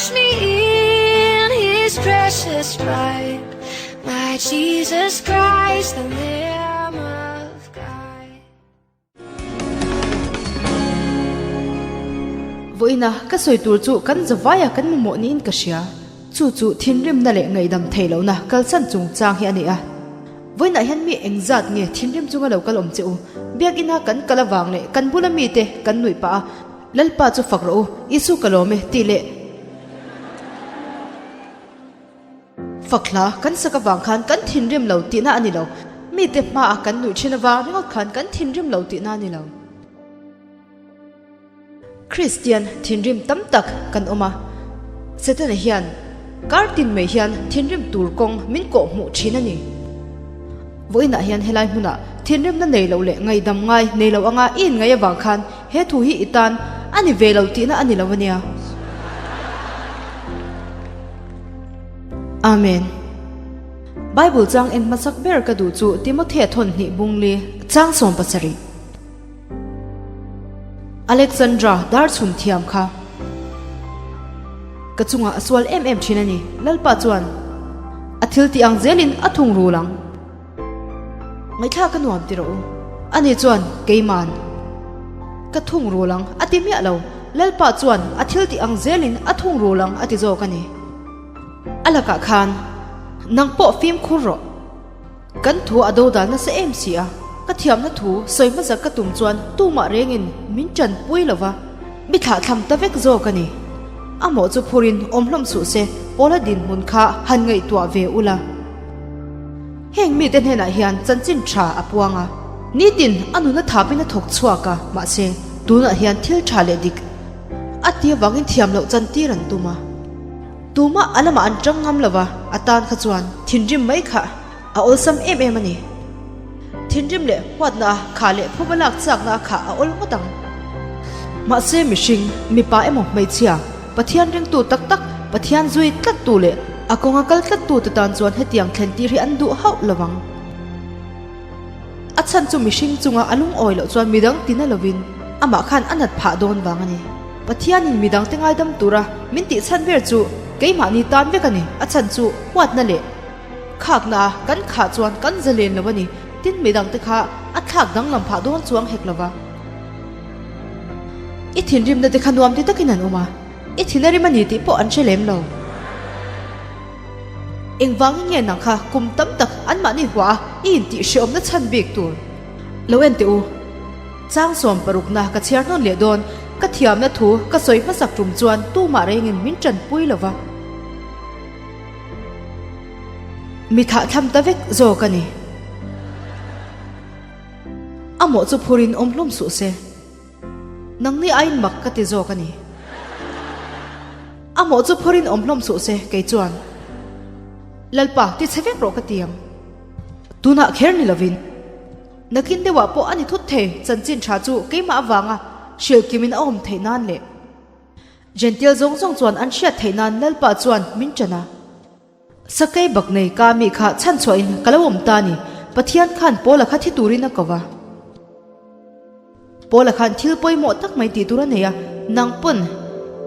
Wash me in his precious blood. My Jesus Christ, the Lamb of God. Vawiina ka sawi tur chu kan zavaia kan mamawh niin ka hria. Chu chu thinrimna leh ngaihdam theih lohna kalsan chungchang hi a ni a. Vawiinah hian mi engzat nge thinrim chunga lo kal awm che u? Biakina kan kal avang leh kan bula mite kan nuih pah a, Lalpa chu fak rawh u, Isu ka lawm e tih leh fak hla kan sak avang khan kan thinrim lo tihna a ni lo. Mite hmaah kan nuih thin avang ringawt khan kan thinrim lo tihna a ni lo. Kristian thinrim tam tak kan awm a, Setana hian kar tin mai hian thinrim tur kawng min kawh hmuh thin a ni. Vawiinah hian helai hmunah thinrimna nei lo leh ngaihdam ngai nei lo anga i inngaih avang khan he thu hi i tan a ni ve lo tihna a ni lo a nia. Amen. Bible chang en hmasak ber ka duh chu Timothea thawnhnih bungli chang 17. Alexandra dar chhun thiam kha ka chungah a sual em em thin a ni. Lalpa chuan a thil tih ang zelin a thung rul ang. Ngaihthlak a nuam ti rawh u. Ani chuan keiman ka thung rul ang a ti miah lo. Lalpa chuan a thil tih ang zelin a thung rul ang a ti zawk a ni. A lakah khan nang pawh fimkhur rawh. Kan thu a do dal nasa em si a, ka thiamna thu sawi hmasa ka tum chuan tumah rengin min tanpui lo va, mi thlahthlam ta vek zawk a ni. A mawh chu phurin awm hlawm suh se, Paula dinhmun kha han ngaihtuah ve ula. Heng mite hnenah hian chanchin tha a puang a, nitin a nuna thapin a thawk chhuak a, mahse tunah hian thil tha leh dik a ti avangin thiam loh chantir an tum a. Tumah a lamah an tang ngam lo va, a tan kha chuan thinrim mai kha a awlsam em em a ni. Thinrim leh huatna a khah leh phuba lak chakna a khah a awl ngawt ang. Mahse mihring, mipa emaw hmeichhia, Pathian ringtu tak tak, Pathian zui tlattu leh a kawnga kal tlattu te tan chuan hetiang thlen tir hi an duh hauh lo vang. A chhan chu mihring chunga a lungawi loh chuan midang tina lovin amah khan a nat phah dawn vang a ni. Pathianin midangte ngaidam tura min tih chhan ber chu keimahni tan vek a ni. A chhan chu huatna leh khakna a kan khah chuan kan zalen lo a ni. Tin midangte kha a thlak danglam phah dawn chuang hek lova. I thinrimna te kha nuam ti takin an awm a, i thin a rim a ni tih pawh an hre lem lo. Engvangin nge nang kha kum tam tak anmahni huah a i intih hreawmna chhan bik tur lo en teh u. Chang 60na ka chhiar hnawn leh dawn, ka thiamna thu ka sawi hmasak tum chuan tumah rengin min tanpui lo va. Mi thahthlam ta vek zawk a ni. A mawh chu phurin awm hlawm suh se. Nangni aiin mak ka ti zawk a ni. A mawh chu phurin awm hlawm suh se kei chuan. Lalpa ti chhe vek rawh ka ti ang. Tunah kher ni lovin. Nakin deuhah pawh a ni thut thei, chanchin tha chu keimah avanga hrilhkimin a awm theih nan leh Jential zawng zawng chuan an hriat theih nan Lalpa chuan min ṭan a. Sakei bak nei ka mi kha chhanchhuahin ka lo awm ta ni, Pathian khan Paula kha thi turin a ko va. Paula khan thil pawimawh tak mai tih tur a nei a, nang pawn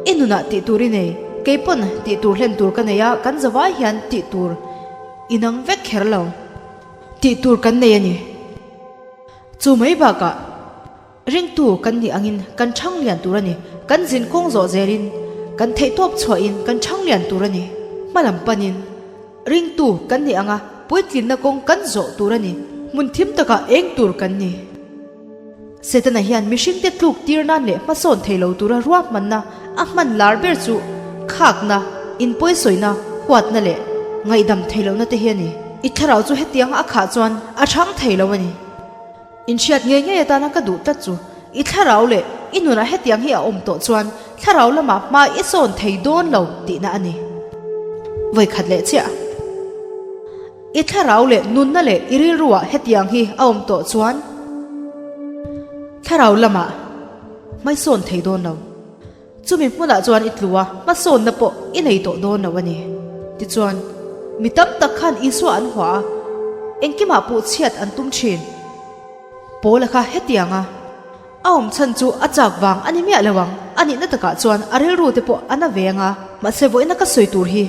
i nunah tih tur i nei, kei pawn tih tur hlen tur ka nei a, kan zavai hian tih tur inang vek kher lo. Tih tur kan nei a ni. Chu mai bakah ringtu kan nih angin kan chhang lian tur a ni. Kan zin kawng zawh zelin kan theihtawp chhuahin kan chhang lian tur a ni. Hma lam panin ringtu kan nih anga puitlinna kawng kan zawh tur a ni. Hmun thim takah eng tur kan ni. Setana hian mihringte tluk tir nan leh hmasawn thei lo tura ruahmanna a hman lar ber chu khakna, inpawisawina, huatna leh ngaihdam thei lohna te hi a ni. I thlarau chu hetianga a khah chuan a chhang thei lo a ni. Inhriat ngei ngei atana ka duh tlat chu i thlarau leh i nunah hetiang hi a awm tawh chuan thlarau lamah hma i sawn thei dawn lo tihna a ni. Vawikhat leh chiah. I thlarau leh nunna leh i rilruah hetiang hi a awm tawh chuan thlarau lamah hmaisawn thei dawn lo. Chumi hmunah chuan i tlu a, hmasawnna pawh i nei tawh dawn lo a ni. Tichuan, mi tam tak khan Isua an hua a, engkimah puh chhiat an tum thin. Paula kha hetianga. A awm chhan chu a chak vang a ni miah lo ang, a nihna takah chuan a rilru te pawh a na ve ang a, mahse vawiina ka sawi tur hi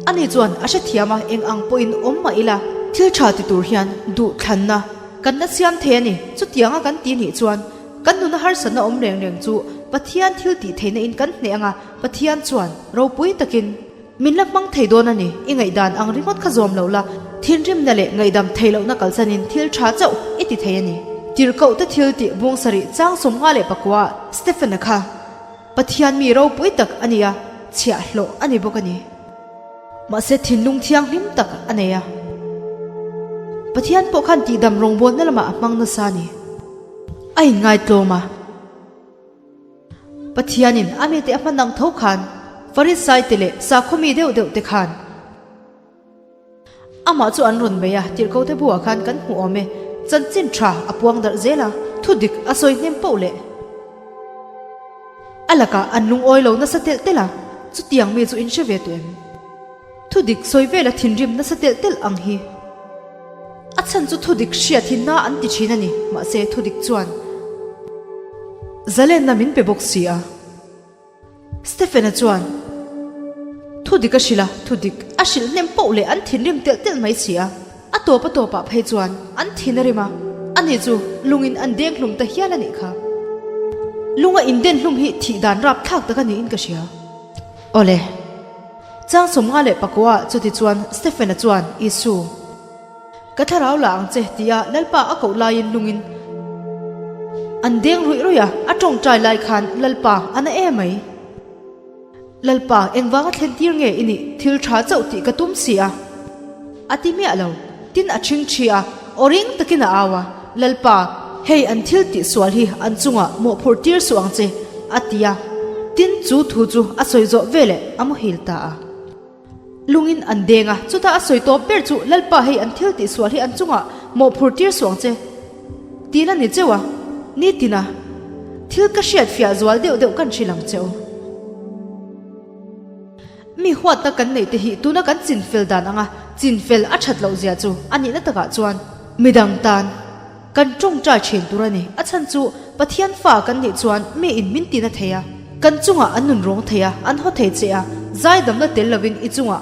ani chuan a hrethiam a, eng ang pawhin awm mah ila thil tha ti tur hian duh thlanna kan la siam thei a ni, chutianga kan ti nih chuan kan nuna harsatna awm reng reng chu Pathian thil tih theihna in kan hneh ang a, Pathian chuan ropui takin. Min la hmang thei dawn a ni, i ngaihdan ang ringawt kha zawm lo la, thinrimna leh ngaihdam theih lohna kalsanin thil tha chauh i ti thei a ni. Tirhkohte thil tih bung sarih chang 54 ah Stephen-a kha Pathian mi ropui tak a ni a, chhiahhlawh a ni bawk a ni. Mahse thinlung thianghlim tak a nei a. Pathian pawh khan tihdam rawngbawlna lamah a hmang nasa a ni. A inngaitlawm a. Pathianin a mite a hman ang tho khan Farisaite leh sakhaw mi deuh deuh te khan amah chu an rawn bei a, tirhkote buah khan kan hmu awm e, chanchin tha a puang darh zel a, thu dik a sawi hnem poh leh a lakah an lungawi lo nasa telh telh a, chutiang mi chu in hre ve tawh em? Thu dik sawi vela thinrim nasa telh telh ang hi. A chhan chu thudik hriat hi na an ti thin a ni, mahse thudik chuan zalenna min pe bawk si a. Stephen-a chuan thudik a hrilh a, thudik a hrilh hnem poh leh an thinrim telh telh mai si a. A tawp a tawpah phei chuan an thin a rim a, ani chu lungin an deng hlum ta hial a nih kha. Lunga inden hlum hi thih dan rapthlak tak a niin ka hria. Awle. Chang 54 ah chuti chuan Stephen-a chuan Isu, Ka thlarau la ang che tia Lalpa a koh laiin lungin an deng ruih ruih a, a tawngtai lai khan Lalpa a na em mai. Lalpa engvanga thlen tir nge i nih thil tha chauh tih ka tum si a? A ti miah lo. Tin a ṭhing ṭhi a, aw ring takin a au a, Lalpa, hei an thil tih sual hi an chungah mawhphurh tir suh ang che, a ti a. Tin, chu thu chu a sawi zawh veleh a muhil ta a. Lungin an deng a, chutah a sawi tawp ber chu, Lalpa, hei an thil tih sual hi an chungah mawhphurh tir suh ang che, tiin a ni cheu a. Nitina thil ka hriat fiah zual deuh deuh kan hrilh ang cheu. Mi huatna kan neih te hi tuna kan chinfel dan anga chinfel a that loh zia chu a nihna takah chuan midang tan kan tawngtai thin tur a ni. A chhan chu Pathian fa kan nih chuan mi in min tina thei a, kan chungah an nun rawng thei a, an haw thei che a, zaidamna tel lovin i chungah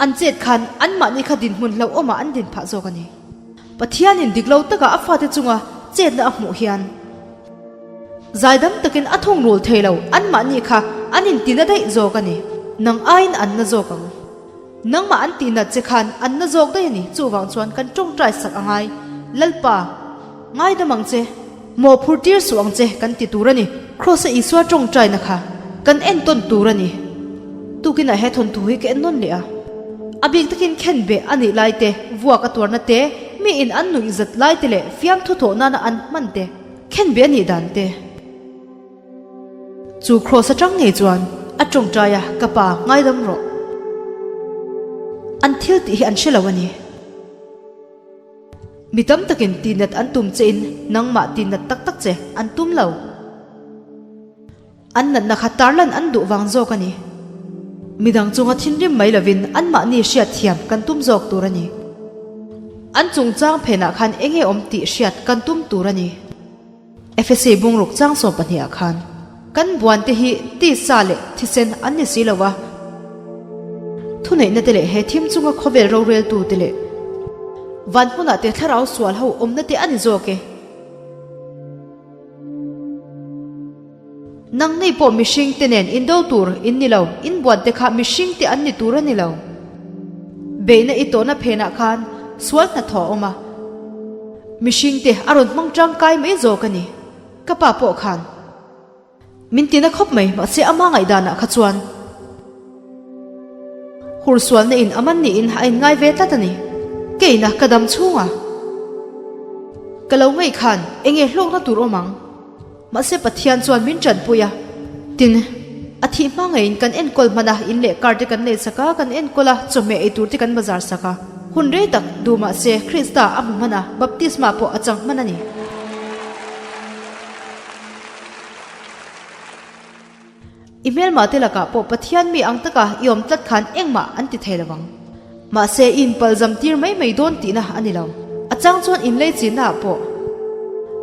an chet khan anmahni kha dinhmun hlauhawmah an din phah zawk a ni. Pathianin dik lo taka a fate chunga chetna a hmuh hian Zaidam takin a thung rul thei lo, anmahni kha an intina daih zawk a ni. Nang aiin an na zawk ang. Nangmah an tihnat che khan an na zawk daih a ni, chuvang chuan kan tawngtai sak a ngai. Lalpa, ngaidam ang che, mawhphur tir suh ang che kan ti tur a ni. Kraws-a Isua tawngtaina kha kan entawn tur a ni. Tukinah he thawnthu hi ka en nawn leh a. A bik takin khenbeh a nih lai te, vuak a tuarna te, miin an nuih zat lai te leh fiamthu thawh nana an hman te, Khen ve a nih dan te. Chu kraws atang ngei chuan a tawngtai a, Ka pa, ngaidam rawh. An thil tih hi an hre lo a ni. Mi tam takin tihnat an tum che in nangmah tihnat tak tak che an tum lo. An natna kha tarlan an duh vang zawk a ni. Midang chunga thinrim mai lovin anmahni hriat thiam kan tum zawk tur a ni. An chungchang phenah khan enge awm tih hriat kan tum tur a ni. Efesi bungruk chang 12 ah khan kan buan te hi tisa leh thisen an ni si lo a, thuneihna te leh he thim chunga khawvel roreltu te leh van hmunah te thlarau sual ho awmna te a ni zawk e. Nangni pawh mihring te nen indo tur in ni lo, in buan te kha mihring te an ni tur a ni lo. Beihna i tawhna phenah khan sual hnathawh a awm a, mihring te a rawn hmang tangkai mai zawk a ni. Ka pa pawh khan min tina khawp mai, mahse ama ngaihdanah kha chuan hursualna in a man niin a inngai ve tlat a ni. Keina ka dam chhunga ka lo ngaih khan enge hlawkna tur awm ang? Mahse Pathian chuan min tanpui a, tin, a thih hma ngeiin kan enkawl hman a, in leh car te kan lei sak a, kan enkawl a, chawhmeh ei tur te kan bazar sak a. Hun rei tak duh mahse Krista a hmu hman a, baptisma pawh a chang hman a ni. I hmelmah te lakah pawh Pathian mi ang taka i awm tlat khan engmah an ti thei lo vang. Mahse i inpalzam tir mai mai dawn tihna a ni lo. A chang chuan inlei chinna ah pawh.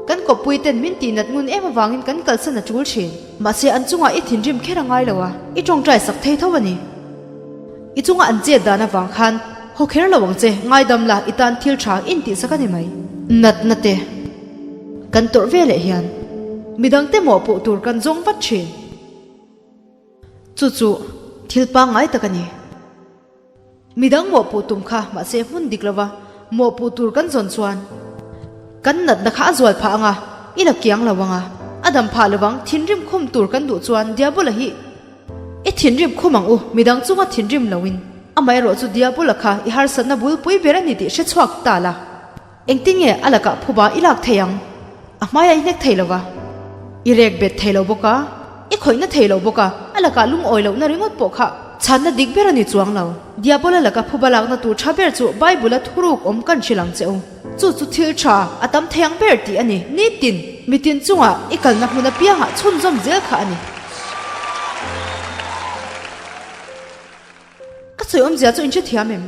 Kan kawppui ten min tih nat ngun em avangin kan kalsan a tul thin. Mahse an chungah i thinrim kher a ngai lo a, i tawngtai sak thei tho a ni. I chunga an chet dan avang khan haw kher lo ang che, ngaidam la i tan thil tha in tih sak a ni mai. Natna te kan tawrh ve leh hian midangte mawhpuh tur kan zawng vat thin. Chu chu thil pangngai tak a ni. Midang mawhpuh tum kha mahse hmun dik lova mawhpuh tur kan zawn chuan kan natna kha a zual phah ang a, i la kiang lo ang a, a dam phah lovang thinrim khum tur kan duh chuan Diabola hi i thinrim khum ang u, midang chunga thinrim loin amaherawh chu Diabola kha i harsatna bulpui ber a ni tih hre chhuak ta la. Engtin nge a lakah phuba i lak thei ang? A hmaiah i hnek thei lo va, i rek bet thei lo bawk a, i khawihna thei lo bawk a, a lakah lungawi lohna ringawt pawh kha chhanna dik ber a ni chuang lo. Diabola laka phuba lakna tur tha ber chu Bible-a thuruk awm kan hrilh ang che u. Chu chu thil tha a tam thei ang ber tih a ni. Nitin, mitin chungah i kalna hmun apiangah chhunzawm zel kha a ni. Ka sawi awmzia chu in hrethiam em?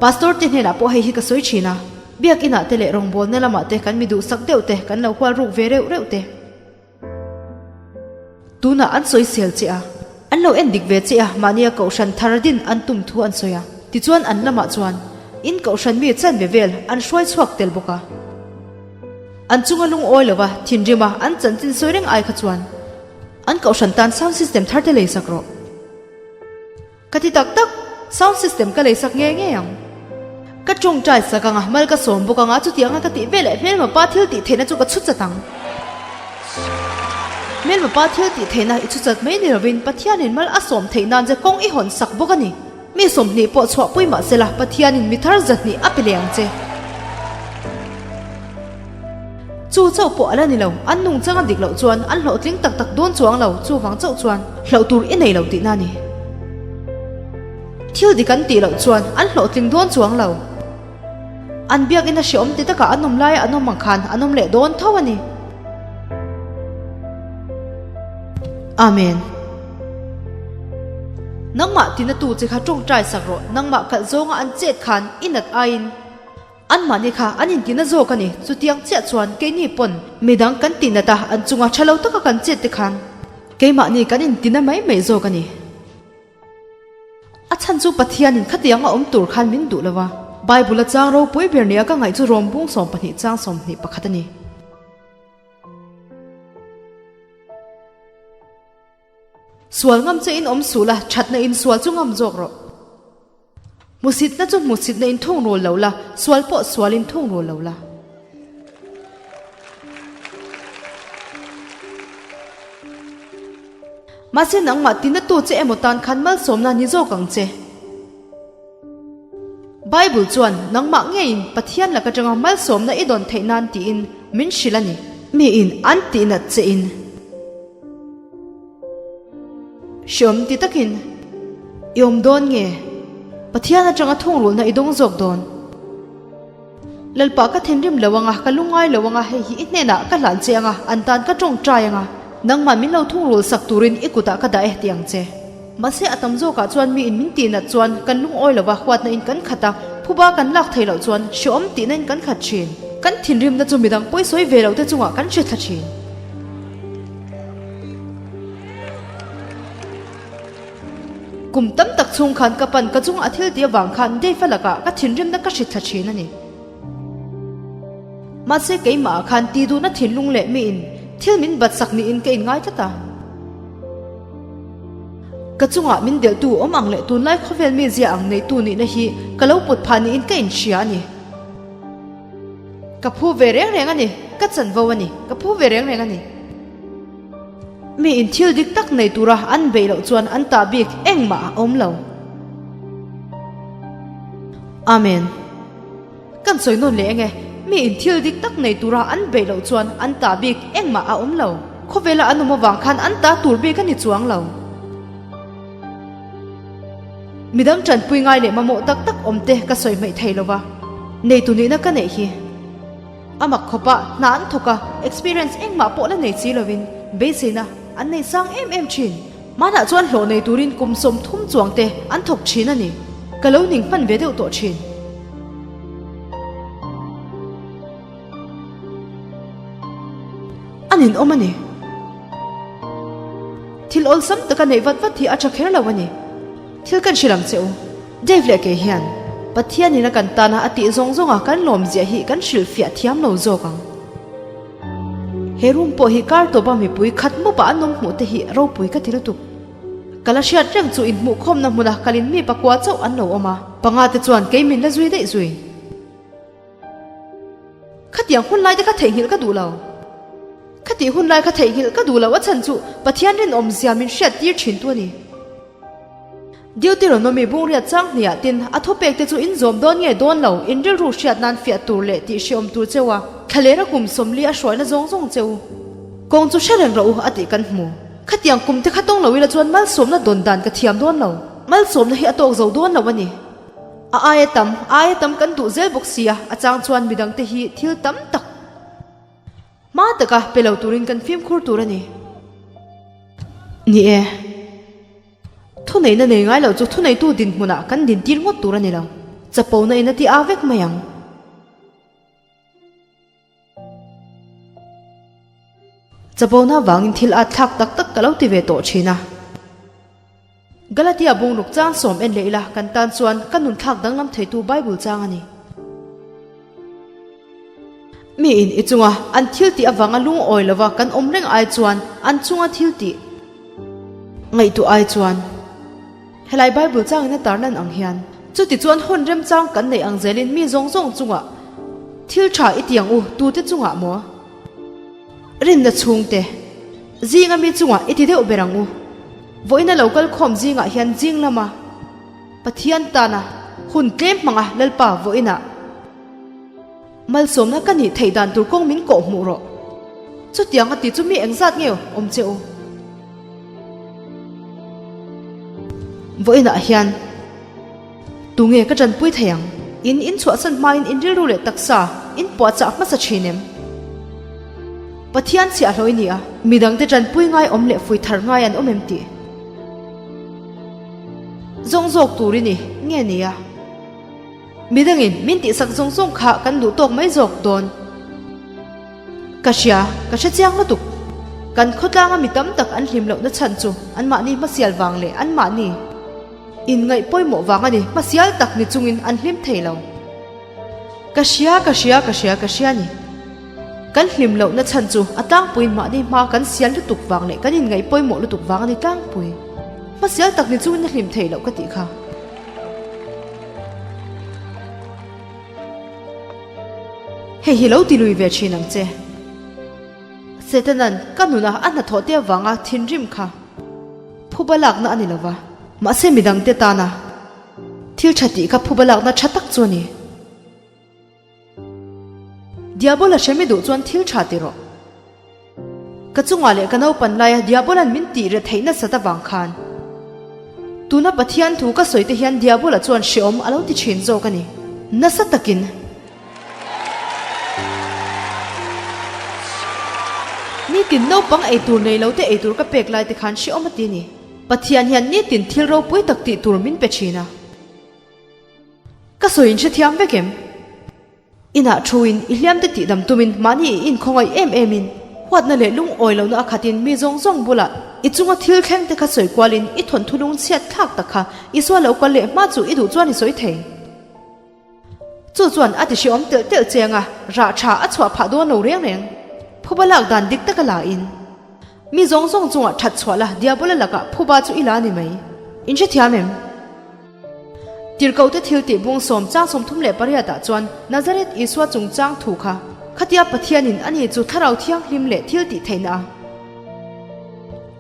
Pastor te hnenah pawh hei hi ka sawi thin a, biakinah te leh rawngbawlna lamah te kan mi duhsak deuh te kan lo hual ruk ve reuh reuh te. Tunah an sawi sel che a, an lo en dik ve che a, mahnia kohhran thar din an tum thu an sawi a, tichuan an lamah chuan in kohhran mi chanve vel an hruai chhuak tel bawk a. An chunga lungawi lova thinrima an chanchin sawi reng ai kha chuan an kohhran tan sound system thar te lei sak rawh. Ka ti tak tak, sound system ka lei sak ngei ngei ang. Ka tawngtai sak ang a, mal ka sawm bawk ang a, chutianga ka tih veleh hmelma pa thil tih theihna chu ka chhu chat ang. Hmelma pa thil tih theihna i chhu chat mai ni lovin Pathianin mal a sawm theih nan che kawng i hawn sak bawk a ni. Mi 20 pawh chhuahpui mah sela Pathianin mi thar zahnih a pe leh ang che. Chu chauh pawh a la ni lo, an nungchang a dik loh chuan an hlawhtling tak tak dawn chuang lo, chuvang chauh chuan hlauh tur i nei lo tihna a ni. Thil dik an tih loh chuan an hlawhtling dawn chuang lo. An biakina hreawm ti takah an awm laia an awm ang khan an awm leh dawn tho a ni. Amen. Nangmah tinatu che kha tawngtai sak rawh, nangmah kalh zawnga an chet khan i nat aiin. Anmahni kha an intina zawk a ni. Chutiang chiah chuan keini pawn midang kan tihnat a, an chunga tha lo taka kan chet te khan keimahni kan intina mai mai zawk a ni. A chhan chu Pathianin khatiang a awm tur khan min duh lo a. Bible-a chang ropui ber nia ka ngaih chu Rom bung 12 chang 21 a ni. Sual ngam che in awm suh la, thatna in sual chu ngam zawk rawh. Hmusitna chu hmusitna in thung rul lo la, sual pawh sual in thung rul lo la. Mahse nangmah tina tu che emaw tan khan malsawmna ni zawk ang che. Bible chuan nangmah ngeiin Pathian lak atanga malsawmna i dawn theih nan tiin min hrilh a ni. Miin an tihnat che in. Hreawm ti takin i awm dawn nge? Pathian atanga thungrulhna i dawng zawk dawn. Lalpa ka thinrim lo anga, ka lungngai lo anga, hei hi i hnenah ka hlan che anga, an tan ka tawngtai anga, nangmah min lo thungrul sak turin i kutah ka dah e ti ang che. Mahse a tam zawkah chuan miin min tihnat chuan kan lungawi lova huatna in kan khat a, phuba kan lak theih loh chuan hreawm tihna in kan khat thin. Kan thinrimna chu midang pawisawi ve loh te chungah kan hre thla thin. Kum tam tak chhung khan ka pan ka chunga a thil tih avang khan Dave-a lakah ka thinrimna ka hri thla thin a ni. Mahse keimahah khan tih duhna thinlung leh miin thil min bat sak niin ka inngai tlat a. Ka chungah min delhtu awm ang leh tunlai khawvel mi zia ang neitu nihna hi ka lo put phah niin ka inhria a ni. Ka phu ve reng reng a ni, ka chanvo a ni, ka phu ve reng reng a ni. Mi in thil dik tak nei tura an beih loh chuan an tah bik engmah a awm lo. Amen. Kan sawi nawn leh enge, mi in thil dik tak nei tura an beih loh chuan an tah bik engmah a awm lo. Khawvela an awm avang khan an ta tur bik a ni chuang lo. Midang tanpui ngai leh mamawh tak tak awm te ka sawi hmaih thei lova, neitu nihna ka neih hi. A mak khawp a, hna an thawk a, experience engmah pawh la nei si lovin beiseina an nei sang em em thin. Hmanah chuan hlawh nei turin kum 30 chuang te an thawk thin a ni. Ka lo ning hman ve deuh tawh thin. ninawm a ni. Thil awlsam taka neih vat vat hi a tha kher lo a ni. Thil kan hrilh ang che u. Dave leh kei hian Pathianin a kan tana a tih zawng zawnga kan lawmziah hi kan hrilhfiah thiam lo zawk ang. He room pawh hi kar tawpa mipui khat mupa an awm hmuh te hi ropui ka ti lutuk. Ka la hriat reng chu inhmuhkhawmna hmuna kalin mi pakua chauh an lo awm a, panga te chuan kei min la zui daih zui. Khatiang hun lai te kha theihnghilh ka duh lo. Khatih hun lai kha theihnghilh ka duh lo a chhan chu Pathian rinawmzia min hriat tir thin tu a ni. Deuteronomy bungriat chang hniah tin a thupek te chu in zawm dawn nge dawn lo in rilru hriat nan fiah tur leh tih hreawm tur cheu a thlalera kum sawmli a hruaina zawng zawng cheu kawng chu hre reng rawh u a tih kan hmu. Khatiang kum te kha tawng lo ila chuan malsawmna dawn dan ka thiam dawn lo. Malsawmna hi a tawk zo dawn lo a ni. A aia tam, a aia tam kan duh zel bawk sia, a chang chuan midangte hi thil tam tak hma taka pe lo turin kan fimkhur tur a ni. Ni e, thuneihna nei ngai loh chu thuneitu dinhmunah kan dintir ngawt tur a ni lo. Chapona in a ti a vek mai ang. Chapona vangin thil at thlak tak tak ka lo ti ve tawh thin a. Galatia bungruk chang sawm en leh ila kan tan chuan ka nun thlak danglam theitu Bible chang a ni. Miin i chunga an thil tih avanga lungawi lova kan awm reng ai chuan an chunga thil tih ngaihtuah ai chuan helai Bible changin a tarlan ang hian chuti chuan hun remchang kan neih ang zelin mi zawng zawng chungah thil tha i ti ang u tute chungah maw? Rinna chhungte, zinga mi chungah i ti deuh ber ang u. Vawiina lo kal khawm zingah hian zing lama Pathian tana hun tlem hmanga Lalpa vawiinah malsawmna ka nih theih dan tur kawng min kawh hmuh rawh. Chutiang a ti chu mi engzat nge awm che u? Vawiinah hian. Tunge ka ṭanpui thei ang? In in chhuahsan hmain in rilru leh taksa in puahchah hmasa ṭhin em? Pathian chhiahhlawh i ni a, midangte ṭanpui ngai awm leh fui thar ngai an awm em tih zawng zawk tur i ni nge ni a? Midangin min tihsak zawng zawng kha kan duh tawk mai zawk dawn. Ka hria, ka hre chiang lutuk. Kan khawtlanga mi tam tak an hlim lohna chhan chu anmahni hmasial vang leh anmahni. Inngaih pawimawh vang a ni, hmasial tak ni chungin an hlim thei lo. Ka hria, ka hria, ka hria, ka hria ni. Kan hlim lohna chhan chu a tlangpuiin mahni hma kan sial lutuk vang leh kan inngaih pawimawh lutuk vang a ni tlangpui. Hmasial tak ni chungin a hlim thei loh ka tih kha. Hei hi lo ti lui ve thin ang che. Setanan ka nuna a hnathawh te avanga thinrim kha. Phuba lakna a ni lo va, mahse midangte tana thil tha tih kha phuba lakna tha tak chu a ni. Diabola hre mi duh chuan thil tha ti rawh. Ka chungah leh ka naupan laia Diabola'n min tih re theih nasat avang khan tuna Pathian thu ka sawi te hian Diabola chuan hreawm a lo ti thin zawk a ni. Nasa takin. Nitin naupang eitur nei lo te eitur ka pek lai te khan hrehawm a ti a ni. Pathian hian nitin thil ropui tak tih tur min pe thin a. Ka sawi in hrethiam vek em? Inah thuin i hliam te tihdam tumin mahni i inkhawngaih em em in huatna leh lungawi lohna a khatin mi zawng zawng bulah i chunga thil thleng te kha sawi kualin i thawnthu lungchhiat thlak tak kha Isua lo kal leh hma chu i duh chuan i sawi thei. Chu chuan a ti hreawm telh telh cheng a, rah tha a chhuah phah dawn lo reng reng. Phuba lak dan dik taka la in. Mi zawng zawng chungah that chhuah la Diabola lakah phuba chu i la ni mai. In hrethiam em? Tirhkohte thil tih bung sawm chang 38 ah chuan Nazareth Isua chungchang thu kha khatia Pathianin ani chu Thlarau Thianghlim leh thil tih theihna a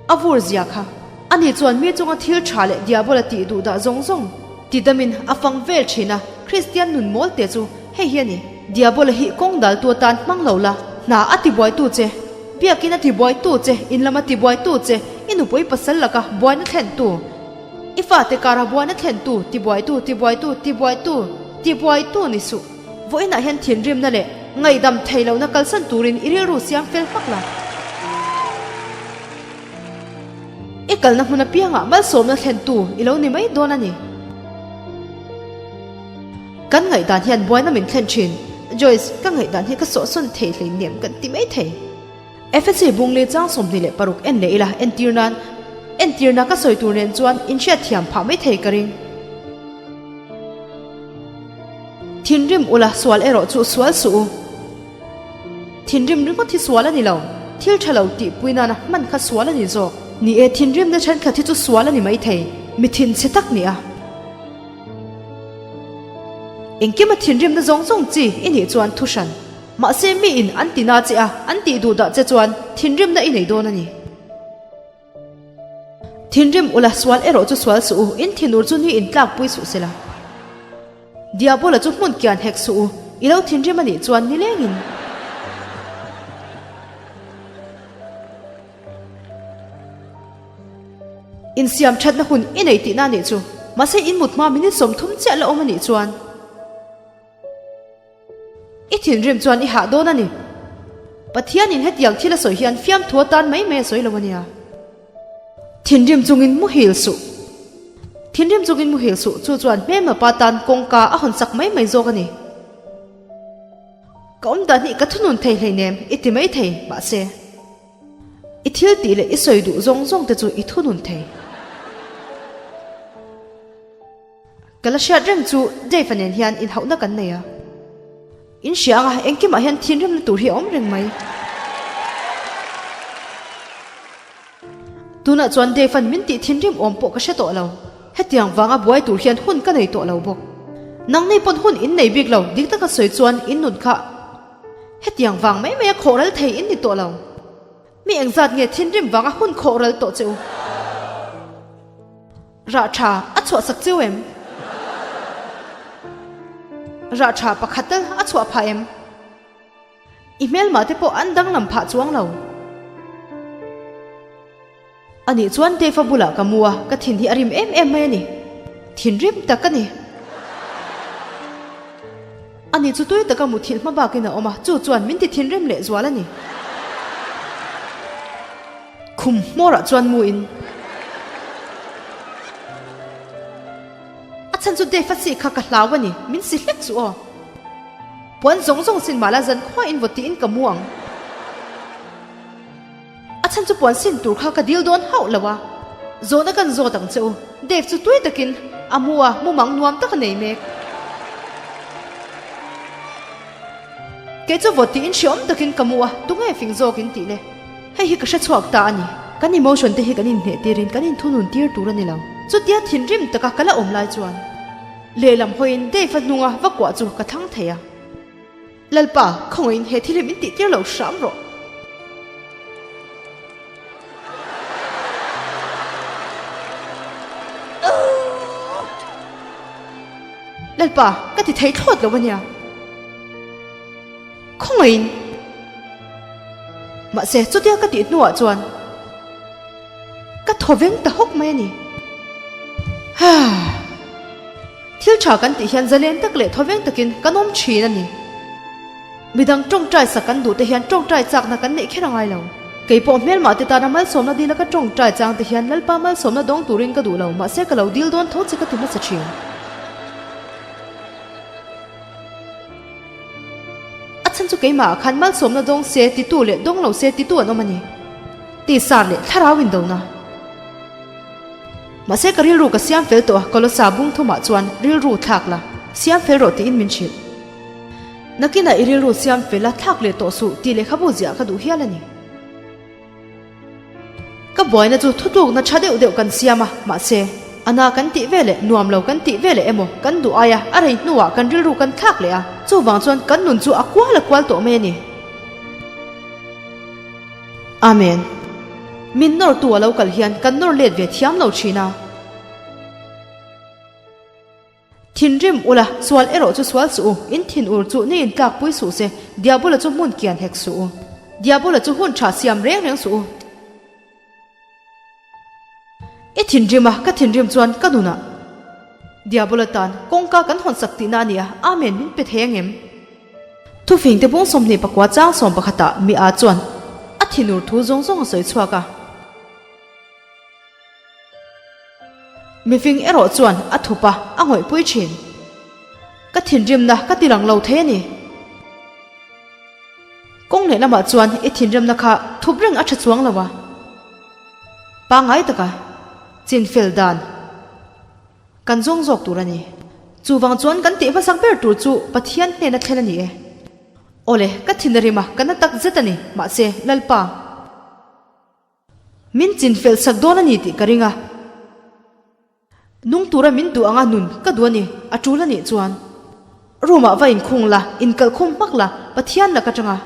A vur zia kha. Ani chuan mi chunga thil tha leh diabola tih duh dah zawng zawng ti damin a fang vel thin a, Kristian nun mawl te chu hei hi a ni. Diabola hi kawng daltu atan hmang lo la, hna a tibuaitu che, biakin a tibuaitu che, in lam a tibuaitu che, i nupui pasal laka buaina thlentu, i fate kara buaina thlentu, tibuaitu, tibuaitu, tibuaitu, tibuaitu ni suh. Vawiinah hian thinrimna leh ngaihdam thei lohna kalsan turin i rilru siam fel hmak la. I kalna hmun apiangah malsawmna thlentu i lo ni mai dawn a ni. Kan ngaihdan hian buaina min thlen thin. Joyce, ka ngaihdan hi ka sawhsawn thei hleinem kan ti mai thei. Efesi bungli chang 26 en leh ila entir nan entirna ka sawi tur nen chuan inhriatthiam phah mai thei ka ring. Thinrim ula sual erawh chu sual suh u. Thinrim ringawt hi sual a ni lo, thil tha lo tihpui nana hman kha sual a ni zawk. Ni e, thinrimna thenkhat hi chu sual a ni maithei, mi thinchhe tak ni a. Engkima thinrimna zawng zawng chi i nih chuan thu hran. Mahse mi in an ti na che a, an tih duh dah che chuan thinrimna i nei dawn a ni. Thinrim ula sual erawh chu sual suh u, in thinur chu ni in tlakpui suh se la. Diabola chu hmun kian hek suh u, i lo thinrim a nih chuan nilengin. Insiam thatna hun i nei tihna a nih chu. Mahse in mut hma minute 30 chiah la awm a nih chuan. I thinrim chuan i hah dawn a ni. Pathianin hetiang thil a sawi hian fiamthu atan mai mai a sawi lo a nia. Thinrim chungin muhil suh. Thinrim chungin muhil suh chu chuan hmelmapa tan kawngka a hawn sak mai mai zawk a ni. Ka awm dan hi ka thunun thei hleinem i ti mai thei, mahse. I thil tih leh i sawi duh zawng zawng te chu i thunun thei. Ka la hriat reng chu Dave-a nen hian inhauhna kan nei a. In hria anga engkimah hian thinrimna tur hi a awm reng mai. Tunah chuan Dave-a'n min tih thinrim awm pawh ka hre tawh lo. Hetiang vanga buai tur hian hun ka nei tawh lo bawk. Nangni pawn hun in nei bik lo, dik taka sawi chuan in nun kha hetiang vang mai maia khawhral thei in ni tawh lo. Mi engzat nge thinrim vanga hun khawhral tawh che u? Rah tha a chhuah sak chiu em? Rah tha pakhat tal a chhuah phah em? I hmelmah te pawh an danglam phah chuang lo. Anih chuan Dave-a bulah ka mu a, ka thin hi a rim em em mai a ni. Thinrim tak a ni. Ani chu tui taka muthilh hma bakin a awm a, chu chuan min ti thinrim leh zual a ni. Khum hmawrah chuan mu in. A chhan chu Dave a si kha ka hlau a ni, min si hlek chu aw. Puan zawng zawng sin mahla zan khua in vaw tiin ka mu ang. A chhan chu puan sin tur kha ka dil dawn hauh lo a, zawhna kan zawt ang che u. Dave chu tui takin a mu a, mumang nuam tak a nei mek. Kei chu vawt tiin hreawm takin ka mu a, tunge fing zawk in tih le? Hei hi ka hre chhuak ta a ni. Kan emotion te hi kan inhneh tirin kan inthunun tir tur a ni lo. Chutia thinrim taka ka la awm lai chuan lehlam hawiin Dave-a hnunga va kuah chu ka thlang thei a. Lalpa, khawngaihin he thil hi min tihtir lo hram rawh. Lalpa, ka ti thei thlawt lo a nia. Khawngaihin. Mahse, chutia ka tih hnuah chuan ka thaw veng ta hawk mai a ni. Haa. Thil tha kan tih hian zalen tak leh thawveng takin kan awm thin a ni. Midang tawngtai sak kan duh te hian tawngtai chakna kan neih kher a ngai lo. Kei pawh hmelmah te tana malsawmna dila ka tawngtai chang te hian Lalpa malsawmna dawng turin ka duh lo, mahse ka lo dil dawn tho che ka ti hmasa thin. A chhan chu keimahah khan malsawmna dawng se titu leh dawng lo se titu an awm a ni. Tisar leh thlarau indona. Mahse ka rilru ka siam fel tawh a, Kolosa bung thumah chuan rilru thlak la, siam fel rawh tiin min hrilh. Nakinah i rilru siam fel a, thlak leh tawh suh tih lehkhabu ziah ka duh hial a ni. Ka buaina chu thutlukna tha deuh deuh kan siam a, mahse a na kan tih ve leh nuam lo kan tih ve leh emaw kan duh aia a rei hnuah kan rilru kan thlak leh a, chuvang chuan kan nun chu a kual a kual tawh mai a ni. Amen. Min nawrtu a lo kal hian kan nawr let ve thiam lo thin a. Thinrim ula, sual erawh chu sual suh u, in thin ur chu ni in tlakpui suh se, Diabola chu hmun kian hek suh u. Diabola chu hun tha siam reng reng suh u. I thinrim a, ka thinrim chuan ka nunah Diabola tan kawngka kan hawn sak tihna a nia, Amen min pe thei angem? Thufingte bung 24 chang sawm pakhatah mi a chuan a thinur thu zawng zawng a sawi chhuak a. Mifing erawh chuan a thup a, a ngawihpui thin. Ka thinrimna ka ti lang lo thei a ni. Kawng leh. lehlamah chuan i thinrimna kha thup reng a tha chuang lo a. Pangngai taka chinfel dan kan zawng zawk tur a ni. Chuvang chuan kan tih hmasak ber tur chu Pathian hnena thlen a ni e. Awle, ka thin a rim a, ka na tak zet a ni. Mahse, Lalpa. Min chinfel sak dawn a ni tih ka ring a. Nung tura min duh anga nun ka duh a ni, a tul a nih chuan. Room ah va inkhung la, inkalh khum hmak la, Pathian lak atanga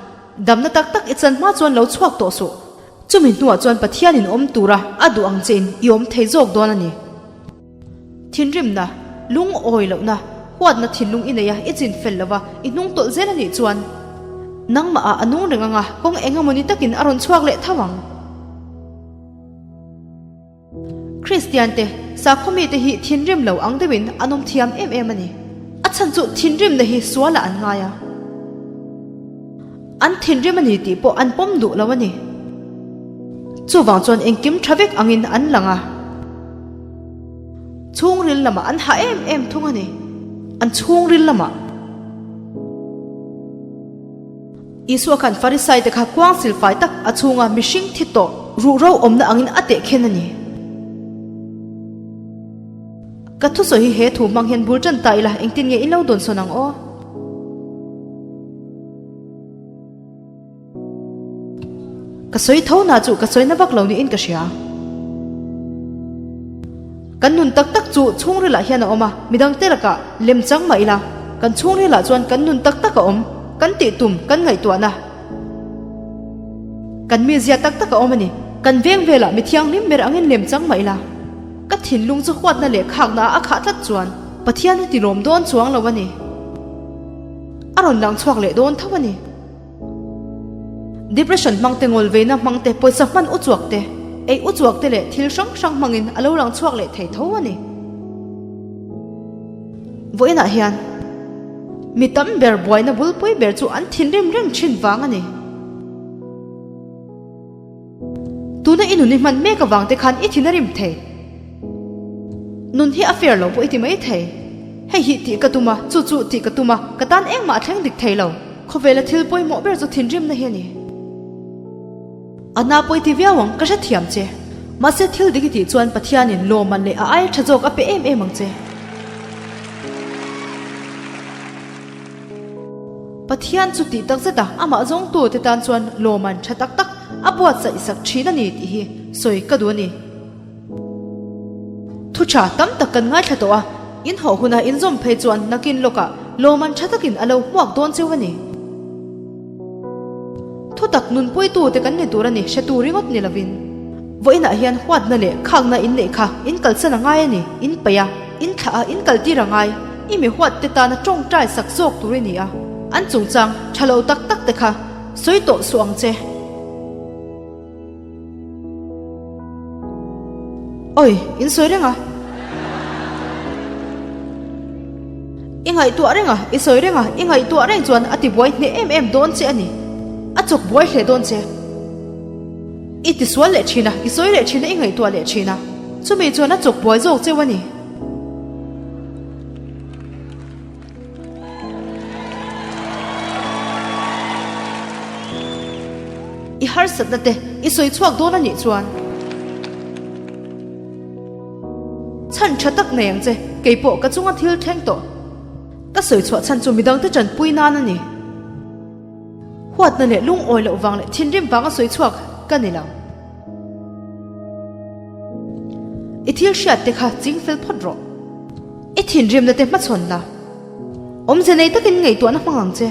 damna tak tak i chan hma chuan lo chhuak tawh suh. Chumi hnuah chuan Pathian in awm tura a duh ang che in i awm thei zawk dawn a ni. Thinrimna, lungawi lohna, huatna thinlung i nei a, i chin fel lova, i hnung tawlh zel a nih chuan nangmah ah a nung reng anga kawng eng emaw ni takin a rawn chhuak leh tho ang. Kristian te, sakhaw mite hi thinrim lo ang deuhin an awm thiam em em a ni. A chhan chu thinrimna hi sualah an ngai a. An thinrim a ni tih pawh an pawm duh lo a ni. Chuvang chuan engkim tha vek angin an lang a. Chhungril lamah an hah em em thung a ni. An chhungril lamah. Isua khan Farisai te kha kuang silfai tak a chhunga mihring thi tawh ruhro awmna angin a teh khen a ni. Ka thusawi hi he thu hmang hian bul tan ta ila engtin nge in lo dawnsawn ang aw? Ka sawi tho na chu ka sawi na vak lo niin ka hria. Kan nun tak tak chu chhungrilah hian a awm a, midang te lakah lem chang mah ila, kan chhungrilah chuan kan nun tak tak a awm, kan tih tum, kan ngaihtuahna, kan mizia tak tak a awm a ni. Kan veng velah mi thianghlim ber angin lem chang mah ila, ka thinlung chu huatna leh khakna ah a khah tlat chuan Pathian hi tilawm dawn chuang lo a ni. A rawn lang chhuak leh dawn tho a ni. Depression hmang te, ngawlveina hmang te, pawisa hman u chuak te, ei u chuak te leh thil hrang hrang hmangin a lo lang chhuak leh thei tho a ni. Vawiinah hian mi tam ber buaina bulpui ber chu an thinrim reng thin vang a ni. Tuna i nun i hman mek avang te khan i thin a rim thei. Nun hi a fair lo pawh i ti mai thei. Hei hi tih ka tum a, chu chu tih ka tum a, ka tan engmah a thleng dik thei lo. Khawvela thil pawimawh ber chu thinrimna hi a ni. A na pawh i ti viau ang, ka hrethiam che. Mahse thil dik i tih chuan Pathianin lawmman leh a aia tha zawk a pe em em ang che. Pathian chu tih tak zet a, amah zawngtu te tan chuan lawmman tha tak tak a buatsaih sak thin a ni tih hi sawi ka duh a ni. Thu tha tam tak kan ngaithla tawh a, in hawh huna in zawm phei chuan nakin lawkah lawmman tha takin a lo hmuak dawn cheu a ni. Thu tak nunpuitu te kan ni tur a ni hre tur ringawt ni lovin. Vawiinah hian huatna leh khakna in neih kha in kalsan a ngai a ni, in paih a, in thlah a, in kaltir a ngai. I mi huat te tana tawngtai sak zawk tur i ni a, an chungchang tha lo tak tak te kha sawi tawh suh ang che. Oi, in sawi reng a. I ngaihtuah reng a, i sawi reng a, i ngaihtuah reng chuan a ti buai hneh em em dawn che a ni. A chawk buai hle dawn che. I ti sual leh thin a, i sawi leh thin a, i ngaihtuah leh thin a. Chumi chuan a chawk buai zawk cheu a ni. I harsatna te i sawi chhuak dawn a nih chuan chhan tha tak nei ang che, kei pawh ka chunga thil thleng tawh. Ka sawi chhuah chhan chu midangte tanpui nan a ni. Huatna leh lungawi loh vang leh thinrim vanga sawi chhuak ka ni lo. I thil hriat te kha ching fel phawt rawh. I thinrimna te hmachhawn la. Awmze nei takin ngaihtuahna hmang ang che.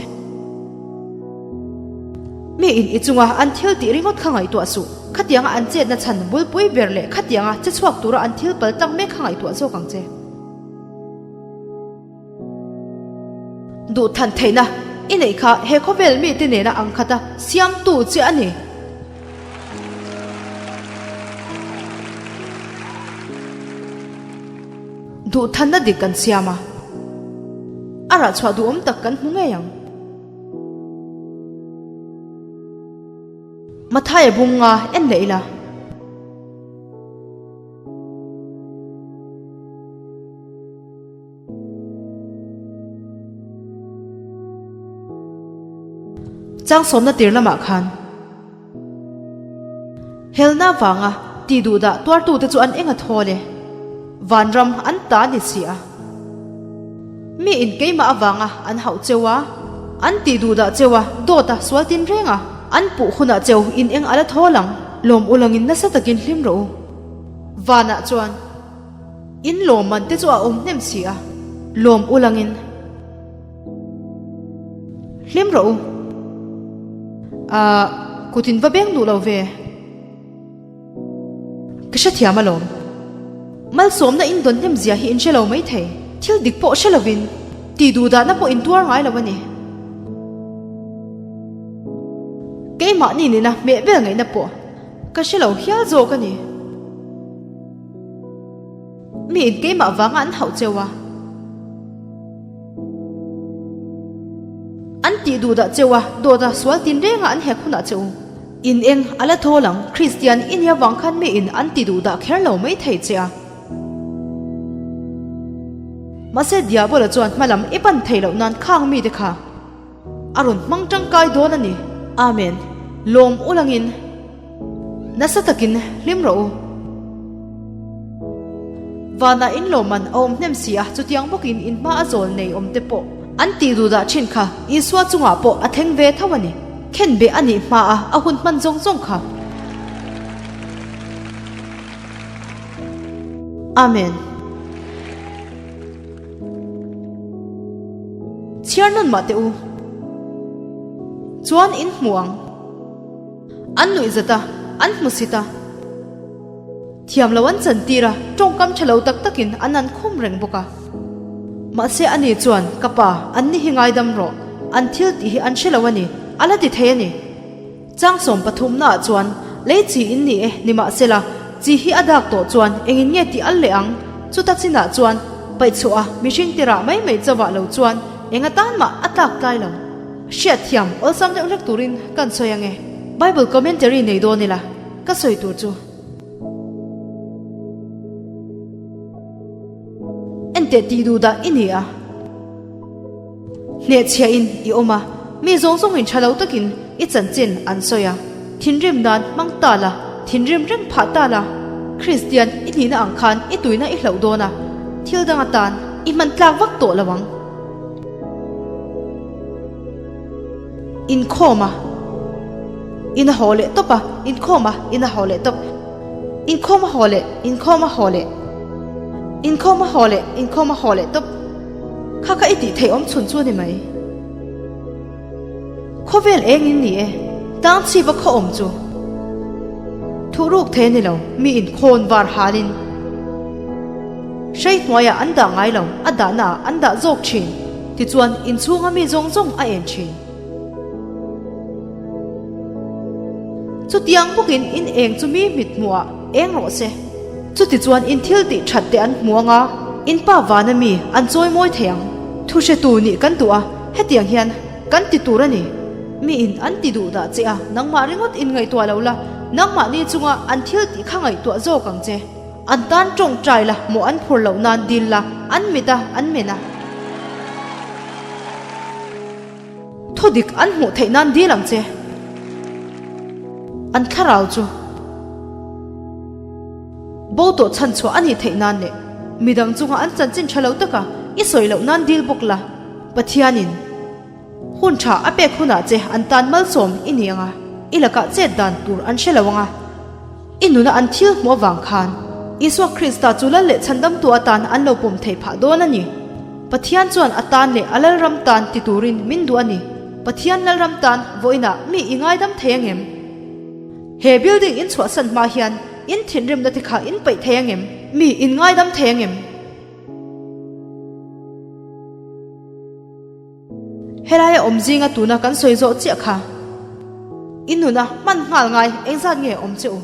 Mi in i chunga an thil tih ringawt kha ngaihtuah suh. Khatianga an chetna chhan bulpui ber leh khatianga che chhuak tura an thil pal tlang mek kha ngaihtuah zawk ang che. Duhthan theihna i neih kha he khawvel mite nena ang khata siamtu che a ni. Duhthanna dik kan siam a, a rah chhuah duhawm tak kan hmu ngei ang. Mathaia bunga en leh ila. Changsawmna tir lamah khan helna vanga tih duhdah tuartute chu an eng a thawl e. Vanram an ta ni si a. Mi in keimah avanga an hauh cheu a, an tih duhdah cheu a, dawt a, sual tin reng a, an puh hunah cheu in eng a la thawl ang. Lawm ulangin nasa takin hlim rawh u. Vanah chuan in lawmman te chu a awm hnem si a, lawm ulangin. Hlim rawh u. Ahh, kut in va beng duh lo ve. Ka hrethiam alawm. Malsawmna in dawn hnem zia hi in hre lo mai thei. Thil dik pawh hre lovin tih duh dahna pawh in tuar ngai lo a ni. Keimahni nena hmeh vel ngaihna pawh ka hre lo hial zawk a ni. Mi in keimah vanga an hauh cheu a. An tih duh dah cheu a, dawt a, sual tin renga an hek hunah che u. In eng a la thawl ang, Kristian i nia vang khan mi in an ti duh dah kher lo mai thei che a. Mahse Diabola chuan hmalam i pan thei loh nan khang mite kha a rawn hmang tangkai dawn a ni. Amen. Lawm ulangin. Nasa takin hlim rawh u. Vanah in lawmman a awm hnem si a, chutiang bawkin in hma a zawl nei awm te pawh an tih duh dah thin kha Isua chungah pawh a thleng ve tho a ni. Khenbeh a nih hma a a hun hman zawng zawng kha. Amen. Chhiar nawn mah teh u. Chuan in hmu ang. An nuih zat a, an hmu sit a. Thiam lo an chantir a, tawngkam tha lo tak takin an an khum reng bawk a. Mahse ani chuan, Ka pa, an ni hi ngaidam rawh, an thil tih hi an hre lo a ni, a la ti thei a ni. Changsawm pathumnaah chuan, Lei chi in ni e, nimahsela, chi hi a dak tawh chuan engin nge tih al leh ang? Chuta chinah chuan, paihchhuah a, mihring tirah mai mai chauhah lo chuan eng atan mah a tlak tlai lo. Hriatthiam awlsam deuh hlek turin kan sawi ange. Bible commentary nei dawn ila ka sawi tur chu. Enteh tih duh dah i ni a. Hnehchhiah in i awm a, mi zawng zawng in tha lo takin i chanchin an sawi a. Thinrim nan hmang ta la, thinrim reng phah ta la. Kristian i nihna ang khan i tuina i hlauh dawn a, thil dang atan i hman tlak vak tawh lo ang. Inkhawm a, in a haw leh tawp a, inkhawm a, in a haw leh tawp. Inkhawm a haw leh, inkhawm a haw leh. Inkhawm a haw leh, inkhawm a haw leh tawp. Kha kha i tih theih awm chhun chu a ni mai. Khawvel eng in ni e, tang chhipa khaw awm chu. Thuhruk thei a ni lo, mi inkhawn var halin. Hrei hnuaiah an dah ngai lo, a dahnaah an dah zawk thin. Tichuan, inchhunga mi zawng zawng a en thin. Chutiang bawkin in eng chu mi mit hmuhah eng rawh se. Chutichuan in thil tih that te an hmu anga, in pa vana mi an chawi mawi thei ang. Thuhretu nih kan duh a, hetiang hian kan ti tur a ni. Mi in an ti duh dah che a, nangmah ringawt in ngaihtuah lo la, nangmahni chunga an thil tih kha ngaihtuah zawk ang che. An tan tawngtai la, mawh an phur loh nan dil la, an mit a, an men a. Thu dik an hmuh theih nan dil ang che. An thlarau chu bo tawh chhan chhuah a nih theih nan leh midang chunga an chanchin tha lo taka i sawi loh nan dil bawk la, Pathianin. Hun tha a pek hunah che an tan malsawm i ni ang a, i lakah chet dan tur an hre lo ang a. I nuna an thil hmuh avang khan Isua Krista chu lal leh chhandamtu atan an lo pawm theih phah dawn a ni. Pathian chuan a tan leh a Lalram tan ti turin min duh a ni. Pathian Lalram tan vawiinah mi i ngaidam thei ang em? He building in chhuahsan hma hian in thinrimna te kha in peih thei ang em? Mi in ngaidam thei ang em? Helaia awm zinga tuna kan sawi zawh chiah kha i nuna hman nghal ngai engzat nge awm che u?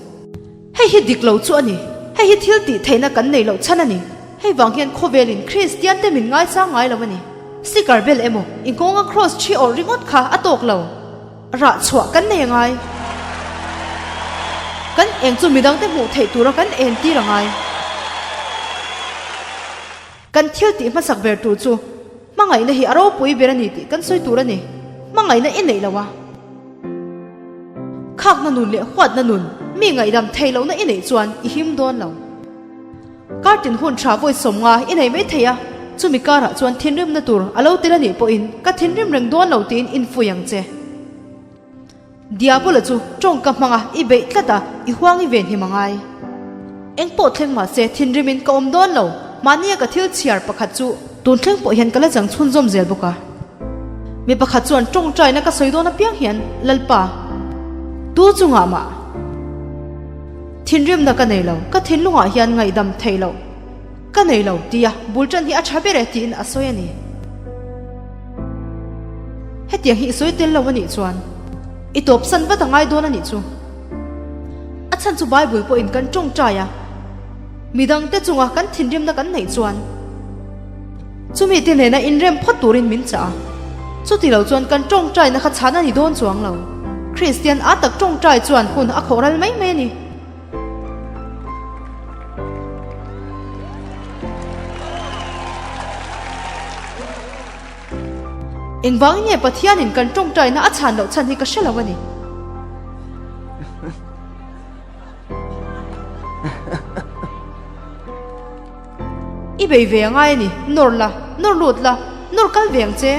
Hei hi dik lo chu a ni. Hei hi thil tih theihna kan nei loh chhan a ni. Hei vang hian khawvelin Kristian te min ngaisang ngai lo a ni. Sticker bel emaw i nghawnga cross thi awrh ringawt kha a tawk lo. Rah chhuah kan nei a ngai. Kan eng chu midangte hmuh theih tura kan entir a ngai. Kan thil tih hmasak ber tur chu hmangaihna hi a ropui ber a ni tih kan sawi tur a ni. Hmangaihna i neih lo a. Khakna nun leh huatna nun, mi ngaihdam thei lohna i neih chuan i him dawn lo. Kar tin hun tha vawi 50 i nei mai thei a, chumi karah chuan thinrimna tur a lo tel a nih pawhin ka thinrim reng dawn lo tiin infui ang che. Diabola chu tawngka hmanga i beih tlat a, i huang i venhim a ngai. Engpawh thleng mah se thinrimin ka awm dawn lo, mahnia ka thil chhiar pakhat chu tun thleng pawh hian ka la chang chhunzawm zel bawk a. Mi pakhat chuan tawngtaina ka sawi dawn apiang hian Lalpa, tu chungah mah thinrimna ka nei lo, ka thinlungah hian ngaihdam theih loh ka nei lo tia bul tan hi a tha ber e tiin a sawi a ni. Hetiang hi i sawi tel lo a nih chuan i tawpsan vat a ngai dawn a nih chu. A chhan chu Bible pawhin kan tawngtai a, midangte chunga kan thinrimna kan neih chuan chumi te nena inrem phawt turin min chah a, chuti lo chuan kan tawngtaina kha chhan a ni dawn chuang lo. Kristian a tak tawngtai chuan hun a khawh ral mai mai a ni. Engvangin nge Pathianin kan tawngtaina a chhan loh chhan hi ka hre lo a ni. I bei ve angai a ni, nawr la, nawr lut la, nawr kal ve ang che.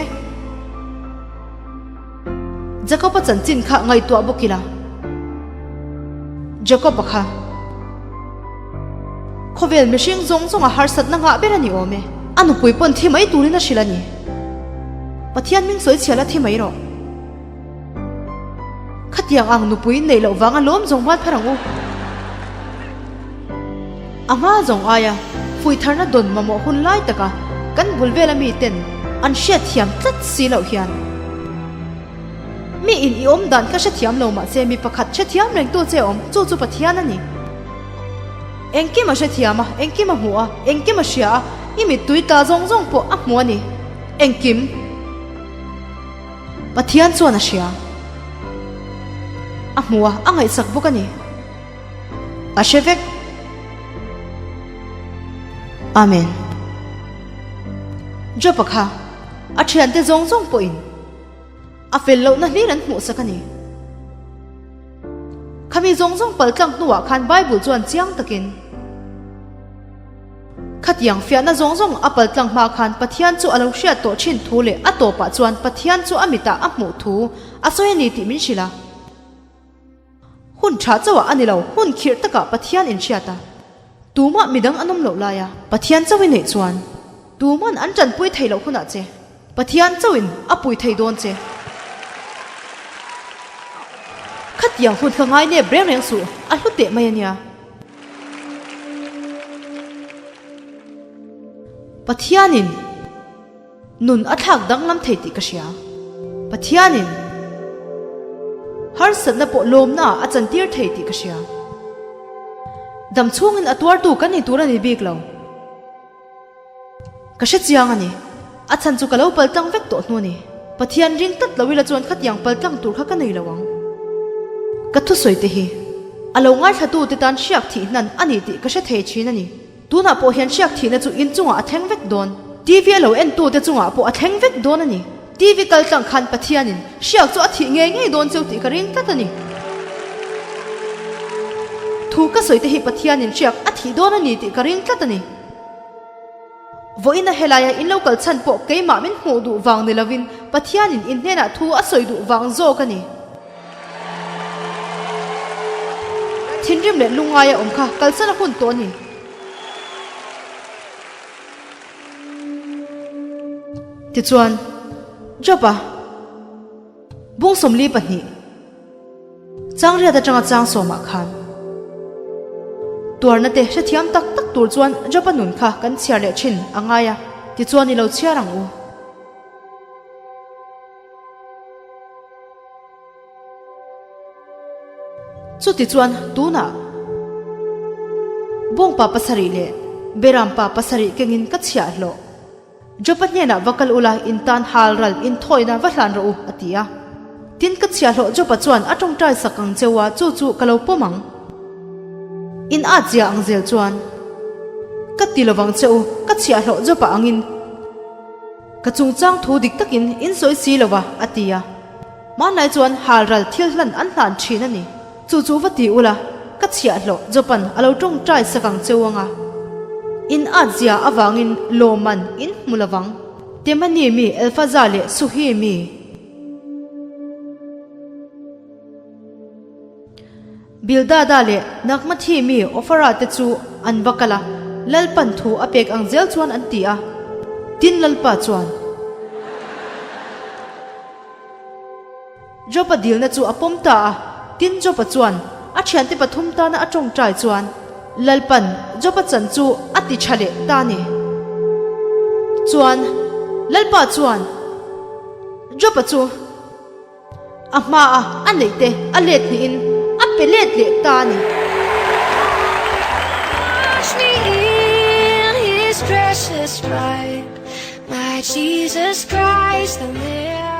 Jakob-a chanchin kha ngaihtuah bawk ila. Jakob-a kha khawvel mihring zawng zawnga harsatna ngah ber a ni awm e. A nupui pawn thi mai turin a hrilh a ni. Pathian hming sawi chhial a thi mai rawh. Khatiang ang nupui neih loh vanga lawm zawng hman phar ang u. A hma zawng aia fuitharna dawn mamawh hun lai taka kan bul vela miten an hriatthiam tlat si loh hian mi in i awm dan ka hrethiam lo mahse mi pakhat hrethiam rengtu che awm chu chu Pathian a ni. Engkim a hrethiam a, engkim a hmu a, engkim a hria a, i mittui tla zawng zawng pawh a hmu a ni. Engkim. Pathian chuan a hria. A hmu a, a ngaihsak bawk a ni. A hre vek. Amen. Job-a kha a thiante zawng zawng pawhin a fel lohna hlir an hmuhsak a ni. Khami zawng zawng paltlang hnuah khan Bible chuan chiang takin Khatiang fiahna zawng zawng a paltlang hma khan Pathian chu a lo hriat tawh thin thu leh a tawpah chuan Pathian chu a mitah a hmuh thu a sawi a ni tih min hrilh a. Hun tha chauhah a ni lo, hun khirh takah Pathian inhriat a. Tumah midang an awm loh laia Pathian chauh i neih chuan tuman an tanpui thei loh hunah che Pathian chauhin a pui thei dawn che. Khatiang hun kha ngai nep reng reng suh, a hlu teh mai a nia. Pathianin nun a thlak danglam thei tih ka hria. Pathianin harsatna pawh lawmnaah a chantir thei tih ka hria. Dam chhungin a tuartu kan ni tur a ni bik lo. Ka hre chiang a ni. A chhan chu ka lo paltlang vek tawh hnu a ni. Pathian ring tlat lo ila chuan khatiang paltlang tur kha ka nei lo ang. Ka thusawi te hi a lo ngaithlatu te tan hriak thih hnan a ni tih ka hre thei thin a ni. Tunah pawh hian hriak thihna chu in chungah a thleng vek dawn. TV a lo entu te chungah pawh a thleng vek dawn a ni. TV kal tlang khan Pathianin hriak chu a thih ngei ngei dawn cheu tih ka ring tlat a ni. Thu ka sawi te hi Pathianin hriak a thih dawn a ni tih ka ring tlat a ni. Vawiin a helaia in lo kal chhan pawh keimah min hmuh duh vang ni lovin Pathianin in hnenah thu a sawi duh vang zawk a ni. Thinrim leh lungngaia awm kha kalsan a hun tawh a ni. Tichuan, Job-a bung 42. Changriat atanga chang sawmah khan tuarna te hrethiam tak tak tur chuan Job-a nun kha kan chhiar leh thin a ngai a, tichuan i lo chhiar ang u. Chutichuan tunah bawngpa pasarih leh berampa pasarih kengin ka chhiahhlawh. Jopa hnenah va kal ula, in tan hal ral in thawina va hlan rawh u, a ti a. Tin, ka chhiahhlawh Jopa chuan a tawngtai sak ang cheu a, chu chu ka lo pawm ang. In at zia ang zel chuan ka ti lovang che u, ka chhiahhlawh Jopa angin ka chungchang thu dik takin in sawi si lo va, a ti a. Hmanlai chuan halral thil hlan an hlan thin a ni. Chu chu va ti ula, ka chhiahhlawh Jopan a lo tawngtai sak ang cheu anga. In at zia avangin lawmman in hmu lovang. Temani mi Elfaza leh Suhi mi. Bildada leh Nagmathi mi Ofara te chu an va kal a, Lalpan thu a pek ang zel chuan an ti a. Tin Lalpa chuan. Job-a dilna chu a pawm ta a, tin Job-a chuan a thiante pathum tana a tawngtai chuan Lalpan Job-a chan chu a ti tha leh ta a ni. Chuan Lalpa chuan Job-a chu a hmaa a neih te a let hnihin a pe let leh ta a ni. Wash me in his precious blood, my Jesus Christ, the Lamb.